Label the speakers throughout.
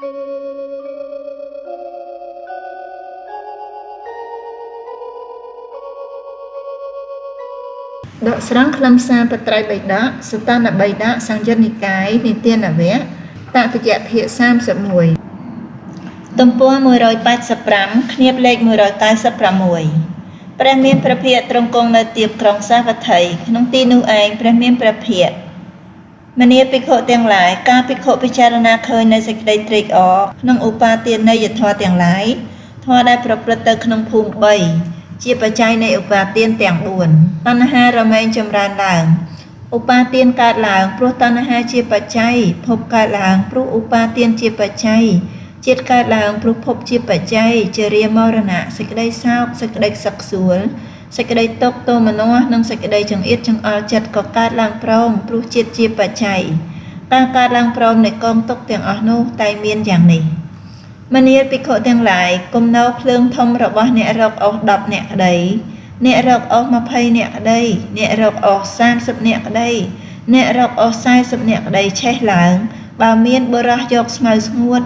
Speaker 1: ដកស្រង់ខ្លឹមសារបត្រៃបិដកសតនបិដកសង្យុត្តនិកាយនិទានវៈតតិយភាគ31ទំព័រ185គ្នាបលេខ196ព្រះមានព្រះភិក្ខទ្រង់គង់នៅទៀបក្រុងសាវត្ថីក្នុងទីនោះឯងព្រះមានព្រះភិក្ខមនាភិក្ខុទាំងឡាយការភិក្ខុពិចារណាឃើញនៅសេចក្តីត្រេកអរក្នុងឧបាទានយធម៌ទាំងឡាយធម៌ដែលប្រព្រឹត្តទៅក្នុងភូមិ3ជាបច្ច័យនៃឧបាទានទាំង4តណ្ហារមែងចម្រើនឡើងឧបាទានកើតឡើងព្រោះតណ្ហាជាបច្ច័យភពកើតឡើងព្រោះឧបាទានជាបច្ច័យជាតិកើតឡើងព្រោះភពជាបច្ច័យជារាមរណៈសេចក្តីសោកសេចក្តីសឹកសួលសេចក្តីទុក្ខទោមនស្សនិងសេចក្តីចង្អៀតចង្អល់ចិត្តក៏កើតឡើងព្រមព្រោះជាតិជាបច្ច័យការកើតឡើងព្រមនៃកងទុក្ខទាំងអស់នោះតែមានយ៉ាងនេះមនាលភិក្ខុទាំងឡាយគំនរភ្លើងធំរបស់អ្នករកអស់10អ្នកក្តីអ្នករកអស់20អ្នកក្តីអ្នករកអស់30អ្នកក្តីអ្នករកអស់40អ្នកក្តីឆេះឡើងបើមានបុរសយកស្មៅស្ងួត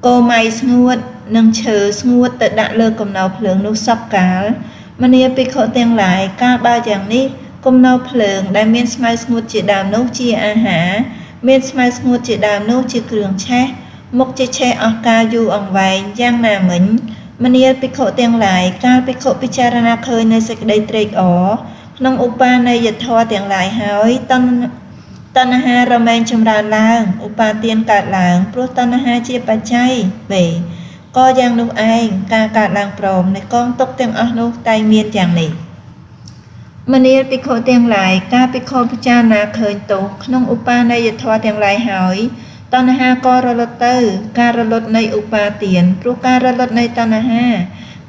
Speaker 1: គោម៉ៃស្ងួតនិងឈើស្ងួតទៅដាក់លើគំនរភ្លើងនោះសពកាលមនាលភិក្ខុទាំងឡាយកាលបើយ៉ាងនេះគំនរភ្លើងដែលមានស្មៅស្ងួតជាដើមនោះជាអាហារមានស្មៅស្ងួតជាដើមនោះជាគ្រឿងឆេះមុខជាឆេះអស់កាលយូរអង្វែងយ៉ាងណាមិញមនាលភិក្ខុទាំងឡាយកាលភិក្ខុពិចារណាឃើញនៅសេចក្តីត្រេកអរក្នុងឧបានយធម៌ទាំងឡាយហើយតណ្ហារមែងចម្រើនឡើងឧបាទានកើតឡើងព្រោះតណ្ហាជាបច្ច័យបេក៏យ៉ាងនោះឯងការកើតឡើងព្រមនៃកងទុក្ខទាំងអស់នោះតែមានយ៉ាងនេះមនាលភិក្ខុទាំងឡាយការភិក្ខុពិចារណាឃើញទោសក្នុងឧបានយធម៌ទាំងឡាយហើយតណ្ហាក៏រលត់ទៅការរលត់នៃឧបាទានព្រោះការរលត់នៃតណ្ហា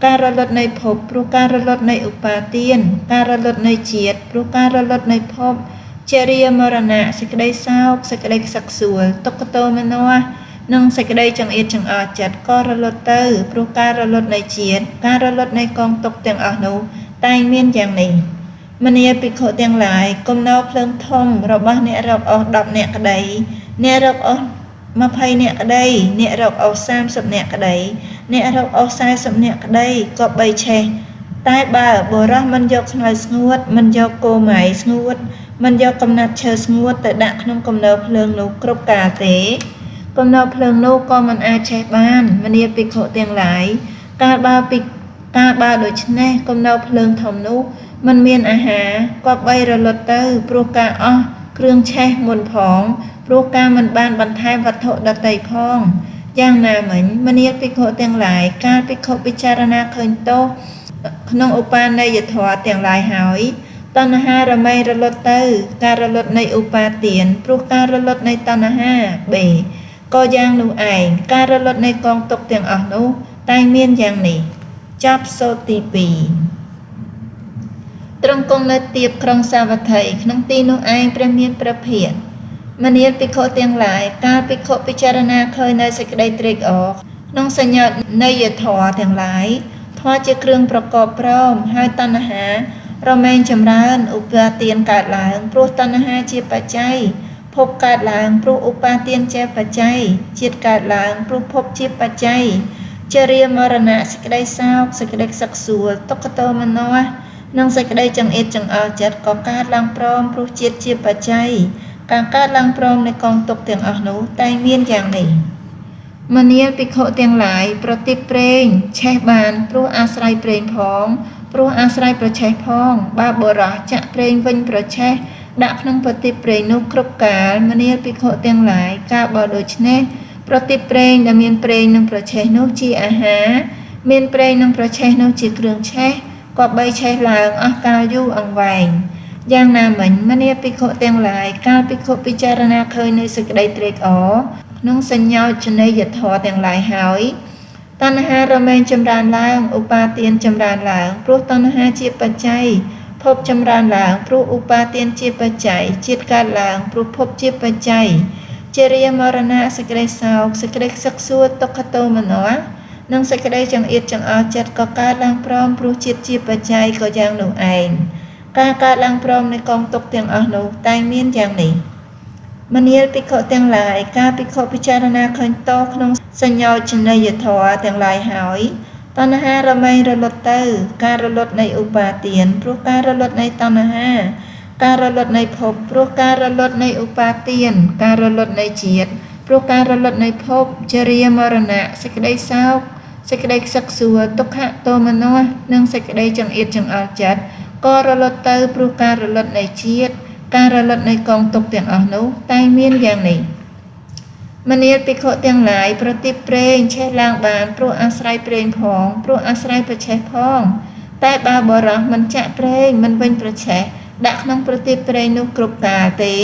Speaker 1: ការរលត់នៃភពព្រោះការរលត់នៃឧបាទានការរលត់នៃជាតិព្រោះការរលត់នៃភពជារាមរណៈសេចក្តីសោកសេចក្តីខ្សឹកសួលទុក្ខទោមនស្សនិងសេចក្តីចង្អៀតចង្អល់ចិត្តក៏រលត់ទៅព្រោះការរលត់នៃជាតិការរលត់នៃកងទុក្ខទាំងអស់នោះតែងមានយ៉ាងនេះមនាលភិក្ខុទាំងឡាយគំនរភ្លើងធំរបស់អ្នករកអស់10អ្នកក្តីអ្នករកអស់20អ្នកក្តីអ្នករកអស់30អ្នកក្តីអ្នករកអស់40អ្នកក្តីក៏បីឆេះតែបើបុរសមិនយកស្មៅស្ងួតមិនយកគោម៉ៃស្ងួតមិនយកកំណាត់ឈើស្ងួតទៅដាក់ក្នុងគំនរភ្លើងនោះគ្រប់កាលទេគំនរភ្លើងនោះក៏មិនអាចឆេះបានមនាលភិក្ខុទាំងឡាយកាលបើដូច្នេះគំនរភ្លើងធំនោះមិនមានអាហារក៏បីរលត់ទៅព្រោះការអស់គ្រឿងឆេះមុនផងព្រោះការមិនបានបន្ថែមវត្ថុដទៃផងយ៉ាងណាមិញមនាលភិក្ខុទាំងឡាយកាលភិក្ខុពិចារណាឃើញទោសក្នុងឧបានយធម៌ទាំងឡាយហើយតណ្ហារមែងរលត់ទៅការរលត់នៃឧបាទានព្រោះការរលត់នៃតណ្ហាបេក៏យ៉ាងនោះឯងការរលត់នៃកងទុក្ខទាំងអស់នោះតែមានយ៉ាងនេះចប់សូត្រទី2ទ្រង់គង់នៅទៀបក្រុងសាវត្ថីក្នុងទីនោះឯងព្រះមានព្រះភិក្ខមនាលភិក្ខុទាំងឡាយកាលភិក្ខុពិចារណាឃើញនៅសេចក្តីត្រេកអរក្នុងសញ្ញនយធម៌ទាំងឡាយធម៌ជាគ្រឿងប្រកបព្រមហើយតណ្ហារមែងចម្រើនឧបាទានកើតឡើងព្រោះតណ្ហាជាបច្ច័យភពកើតឡើងព្រោះឧបាទានជាបច្ច័យជាតិកើតឡើងព្រោះភពជាបច្ច័យជារាមរណៈសេចក្តីសោកសេចក្តីខ្សឹកសួលទុក្ខទោមនស្សនិងសេចក្តីចង្អៀតចង្អល់ចិត្តក៏កើតឡើងព្រមព្រោះជាតិជាបច្ច័យការកើតឡើងព្រមនៃកងទុក្ខទាំងអស់នោះតែមានយ៉ាងនេះមនាលភិក្ខុទាំងឡាយប្រទីបព្រេងឆេះបានព្រោះអាស្រ័យព្រេងផងព្រោះអាស្រ័យប្រឆេះផងបើបុរសចាក់ព្រេងវិញប្រឆេះដាក់ក្នុងប្រទីបព្រេងនោះគ្រប់កាលមនាលភិក្ខុទាំងឡាយកាលបើដូច្នេះប្រទីបព្រេងដែលមានព្រេងនិងប្រឆេះនោះជាអាហារមានព្រេងនិងប្រឆេះនោះជាគ្រឿងឆេះក៏បីឆេះឡើងអស់កាលយូរអង្វែងយ៉ាងណាមិញមនាលភិក្ខុទាំងឡាយកាលភិក្ខុពិចារណាឃើញនៅសេចក្តីត្រេកអរក្នុងសញ្ញោចនីយធម៌ទាំងឡាយហើយតណ្ហារមែងចម្រើនឡើងឧបាទានចម្រើនឡើងព្រោះតណ្ហាជាបច្ច័យភពចម្រើនឡើងព្រោះឧបាទានជាបច្ច័យជាតិកើតឡើងព្រោះភពជាបច្ច័យជារាមរណៈសេចក្តីសោកសេចក្តីខ្សឹកសួលទុក្ខទោមនស្សនិងសេចក្តីចង្អៀតចង្អល់ចិត្តក៏កើតឡើងព្រមព្រោះជាតិជាបច្ច័យក៏យ៉ាងនោះឯងការកើតឡើងព្រមនៃកងទុក្ខទាំងអស់នោះតែមានយ៉ាងនេះ មនាលភិក្ខុទាំងឡាយការភិក្ខុពិចារណាឃើញទោសក្នុងសញ្ញោជនីយធម៌ទាំងឡាយហើយតណ្ហារមែងរលត់ទៅ ការរលត់នៃឧបាទានព្រោះការរលត់នៃតណ្ហា ការរលត់នៃភពព្រោះការរលត់នៃឧបាទាន ការរលត់នៃជាតិព្រោះការរលត់នៃភពជរាមរណៈសេចក្តីសោកសេចក្តីខ្សឹកខ្សួលទុក្ខទោមនស្សនិងសេចក្តីចង្អៀតចង្អល់ចិត្តក៏រលត់ទៅព្រោះការរលត់នៃជាតិការរលត់នៃកងទុក្ខទាំងអស់នោះតែងមានយ៉ាងនេះមនាលភិក្ខុទាំងឡាយប្រទីបប្រេងឆេះឡើងបានព្រោះអាស្រ័យប្រេងផងព្រោះអាស្រ័យប្រឆេះផងតែបើបរោះមិនចាក់ប្រេងមិនវិញប្រឆេះដាក់ក្នុងប្រទីបប្រេងនោះគ្រប់កាលទេ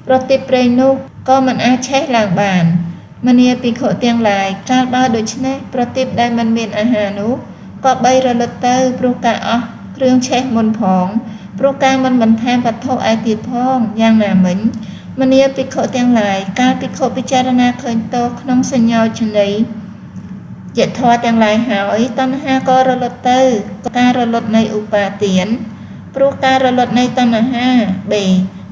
Speaker 1: ប្រទីបប្រេងនោះក៏មិនអាចឆេះឡើងបានមនាលភិក្ខុទាំងឡាយកាលបើដូច្នេះប្រទីបដែលមិនមានអាហារនោះក៏បីរលត់ទៅព្រោះការអស់គ្រឿងឆេះមុនផងព្រោះការមិនបន្ថែមវត្ថុឯទៀតផងយ៉ាងណាមិញមនាលភិក្ខុទាំងឡាយកាលភិក្ខុពិចារណាឃើញទោសក្នុងសញ្ញោជនីយធម៌ទាំងឡាយហើយតណ្ហាក៏រលត់ទៅការរលត់នៃឧបាទានព្រោះការរលត់នៃតណ្ហាបេ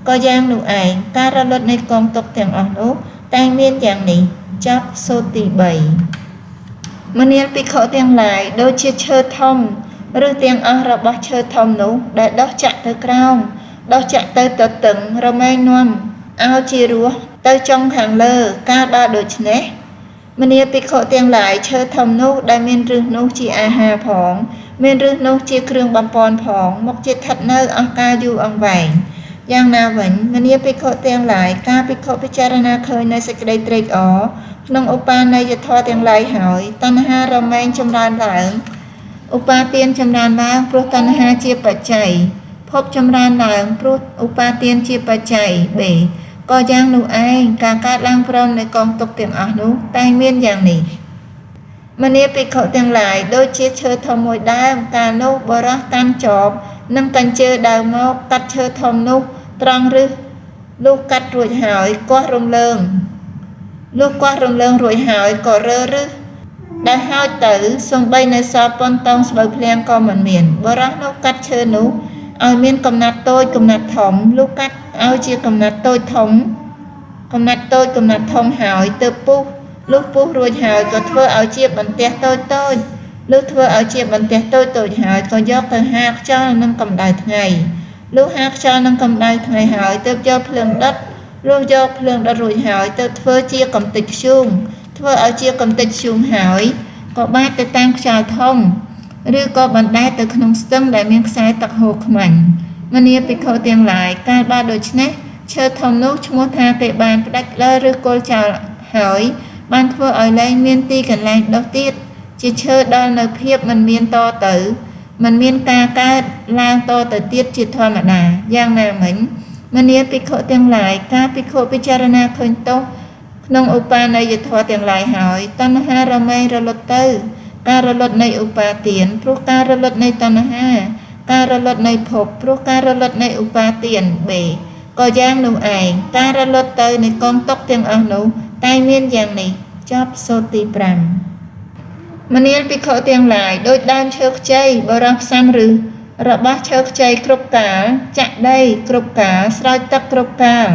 Speaker 1: ក៏យ៉ាងនោះឯងការរលត់នៃកងទុក្ខទាំងអស់នោះតែងមានយ៉ាងនេះចប់សូត្រទី3មនាលភិក្ខុទាំងឡាយដូចជាឈើធំឬទាំងអស់របស់ឈើធំនោះដែលដុះចាក់ទៅក្រោមដុះចាក់ទៅទទឹងរមែងនាំឲ្យជារស់ទៅចុងខាងលើកាលបើដូច្នេះមនាលភិក្ខុទាំងឡាយឈើធំនោះដែលមានឫសនោះជាអាហារផងមានឫសនោះជាគ្រឿងបំពន់ផងមកជាស្ថិតនៅអស់កាលយូរអង្វែងយ៉ាងណាវិញមនាលភិក្ខុទាំងឡាយការភិក្ខុពិចារណាឃើញនៅសេចក្តីត្រេកអរក្នុងឧបាន័យធម៌ទាំងឡាយហើយតណ្ហារមែងចម្រើនឡើងឧបាទានចម្រើនឡើងព្រោះតណ្ហាជាបច្ច័យភពចម្រើនឡើងព្រោះឧបាទានជាបច្ច័យបេក៏យ៉ាងនោះឯងការកើតឡើងព្រមនៃកងទុក្ខទាំងអស់នោះតែងមានយ៉ាងនេះមនាលភិក្ខុទាំងឡាយដូចជាឈើធំមួយដើមកាលនោះបរោះកាន់ចបនិងកញ្ជើដើមមកកាត់ឈើធំនោះត្រង់ឫសលុះកាត់រួចហើយគាស់រំលើងលុះគាស់រំលើងរួចហើយក៏រើឫសដែលហើយទៅសំបីនៅសល់ប៉ុនតោងស្បូវភ្លៀងក៏មិនមានបរោះនោះកាត់ឈើនោះឲ្យមានកំណាត់តូចកំណាត់ធំលុះកាត់ឲ្យជាកំណាត់តូចធំកំណាត់តូចកំណាត់ធំហើយទៅពុះលុះពុះរួចហើយក៏ធ្វើឲ្យជាបន្ទះតូចតូចលុះធ្វើឲ្យជាបន្ទះតូចតូចហើយក៏យកទៅហាលខ្យល់នឹងកម្ដៅថ្ងៃលុះហាលខ្យល់នឹងកម្ដៅថ្ងៃហើយទើបយកភ្លើងដុតលុះយកភ្លើងដុតរួចហើយទើបធ្វើជាកំទេចធ្យូងធ្វើឲ្យជាកំទេចធ្យូងហើយក៏បាតទៅតាមខ្យល់ធំឬក៏បណ្ដែតទៅក្នុងស្ទឹងដែលមានខ្សែទឹកហូរខ្មាញ់មនាលភិក្ខុទាំងឡាយកាលបើដូច្នេះឈើធំនោះឈ្មោះថាគេបានផ្ដាច់លើឬគល់ចោលហើយបានធ្វើឲ្យលែងមានទីកន្លែងដុះទៀតជាឈើដល់នៅភាពមិនមានតទៅមិនមានការកើតឡើងតទៅទៀតជាធម្មតាយ៉ាងណាមិញមនាលភិក្ខុទាំងឡាយការភិក្ខុពិចារណាឃើញទោសក្នុងឧបាន័យធម៌ទាំងឡាយហើយតណ្ហារមែងរលត់ទៅការរលត់នៃឧបាទានព្រោះការរលត់នៃតណ្ហាការរលត់នៃភពព្រោះការរលត់នៃឧបាទានបេក៏យ៉ាងនោះឯងការរលត់ទៅនៃកងទុក្ខទាំងអស់នោះតែមានយ៉ាងនេះចប់សូត្រទី5មនាលភិក្ខុទាំងឡាយដូចដើមឈើខ្ចីបរោះផ្សំឫសរបស់ឈើខ្ចីគ្រប់កាលចាក់ដីគ្រប់កាលស្រោចទឹកគ្រប់កាល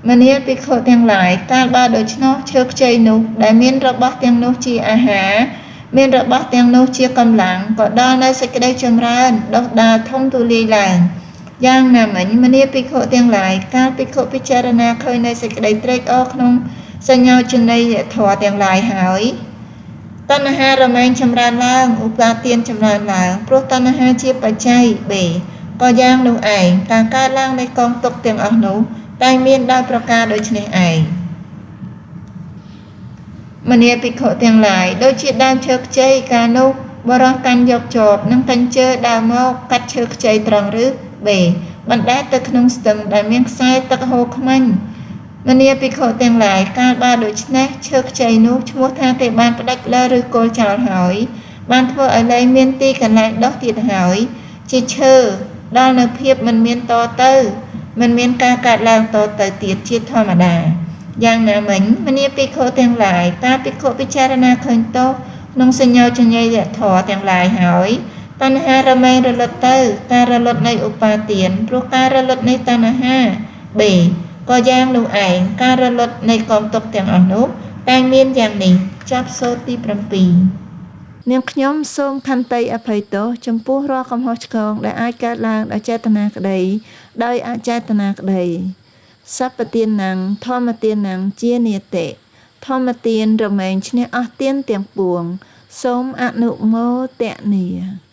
Speaker 1: មនាលភិក្ខុទាំងឡាយកាលបើដូច្នោះឈើខ្ចីនោះដែលមានរបស់ទាំងនោះជាអាហារមានរបស់ទាំងនោះជាកម្លាំងក៏ដល់នៅសេចក្តីចម្រើនដុះដាលធំទូលាយឡើងយ៉ាងណាមិញមនាលភិក្ខុទាំងឡាយកាលភិក្ខុពិចារណាឃើញនៅសេចក្តីត្រេកអរក្នុងសញ្ញោជនីយធម៌ទាំងឡាយហើយតណ្ហារមែងចម្រើនឡើងឧបាទានចម្រើនឡើងព្រោះតណ្ហាជាបច្ច័យបេក៏យ៉ាងនោះឯងការកើតឡើងនៃកងទុក្ខទាំងអស់នោះតែមានដោយប្រការដូចនេះឯងមនាលភិក្ខុទាំងឡាយដូចជាដើមឈើខ្ចីកាលនោះបរោះកាន់យកចបនិងកញ្ជើដើមមកកាត់ឈើខ្ចីត្រង់ឫសបេបណ្ដែតទៅក្នុងស្ទឹងដែលមានខ្សែទឹកហូរខ្មាញ់មនាលភិក្ខុទាំងឡាយកាលបើដូច្នេះឈើខ្ចីនោះឈ្មោះថាគេបានផ្ដាច់លើឬគល់ចោលហើយបានធ្វើឲ្យលែងមានទីកន្លែងដុះទៀតហើយជាឈើដល់នៅភាពមិនមានតទៅមិនមានការកើតឡើងតទៅទៀតជាធម្មតាយ៉ាងណាមិញមនាលភិក្ខុទាំងឡាយការភិក្ខុពិចារណាឃើញទោសក្នុងសញ្ញោជនីយធម៌ទាំងឡាយហើយតណ្ហារមែងរលត់ទៅការរលត់នៃឧបាទានព្រោះការរលត់នៃតណ្ហាបេ ក៏យ៉ាងនោះឯងការរលត់នៃកងទ័ពទាំងអស់នោះតែងមានយ៉ាងនេះចប់សូត្រទី7នាងខ្ញុំសូមខន្តីអភ័យទោសចំពោះរាល់កំហុសឆ្គងដែលអាចកើតឡើងដោយចេតនាក្តីដោយអចេតនាក្តីសព្វទាននំធម្មទាននំជានិតិធម្មទានរមែងឈ្នះអស់ទានទាំងពួង សូមអនុមោទនា។